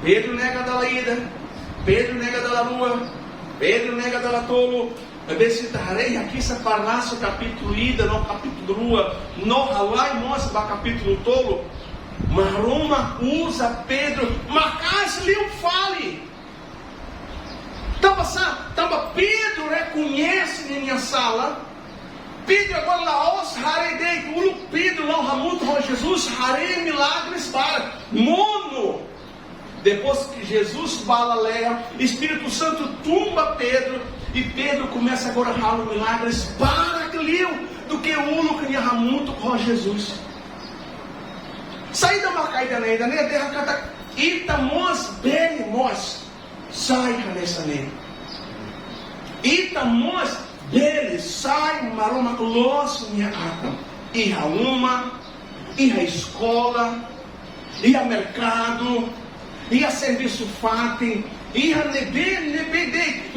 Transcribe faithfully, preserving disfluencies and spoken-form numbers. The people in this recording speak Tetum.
Pedro nega dala ida, Pedro nega dala rua, Pedro nega dala tolu. Maibé se ita haree iha Kisah Para Nasul kapítulu ida no kapítulu rua, no halai mós ba kapítulu tolu, Maromak uza Pedro maka'as liu fali. Tanba sá? Tanba Pedro rekoñese ninia sala. Pedro agora la'ós haree de'it uluk. Pedro la'o hamutuk ho Jesus, haree milagres barak. Monu, depois ke Jesus bá lalehan, Espíritu Santu tun ba Pedro, i Pedro komesa agora halo milagres barak liu duké uluk nia hamutuk ho Jesus. Saida maka ida-ne'e, ida-ne'e dehan katak ita mós bele mós sai hanesan ne'e. Ita mós bele sai Maromak loos nia atan. Iha uma, iha eskola, iha merkadu, iha servisu fatin, iha ne'ebé, ne'ebé de'it.